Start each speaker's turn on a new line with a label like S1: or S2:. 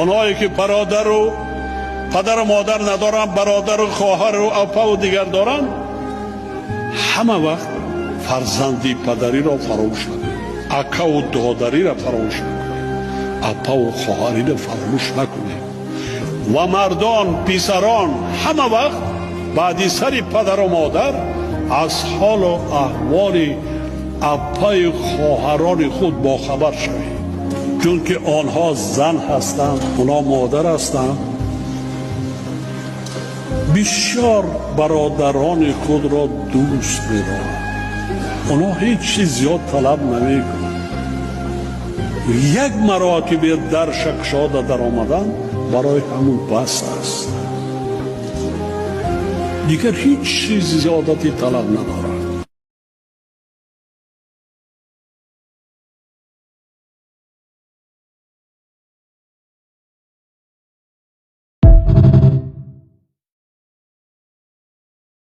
S1: Онҳое ки бародару падару модар надоранд, бародару хоҳару апаву дигар доранд, ҳама вақт фарзанди падариро фаромӯш накунед, акаву додариро фаромӯш накунед, апаву хоҳариро фаромӯш накунед. Ва мардон, писарон, ҳама вақт баъди сари падару модар аз ҳолу аҳволи апаю хоҳарони худ бохабар шавед, чунки онҳо зан ҳастанд, онҳо модар ҳастанд. Бисёр бародарони худро дӯст медоранд, онҳо ҳеҷ чиз зиёд талаб намекунанд. Як маротибе дар шакшода даромадан барои ҳамун бас аст, дигар ҳеҷ чиз зиёдатӣ талаб надорад.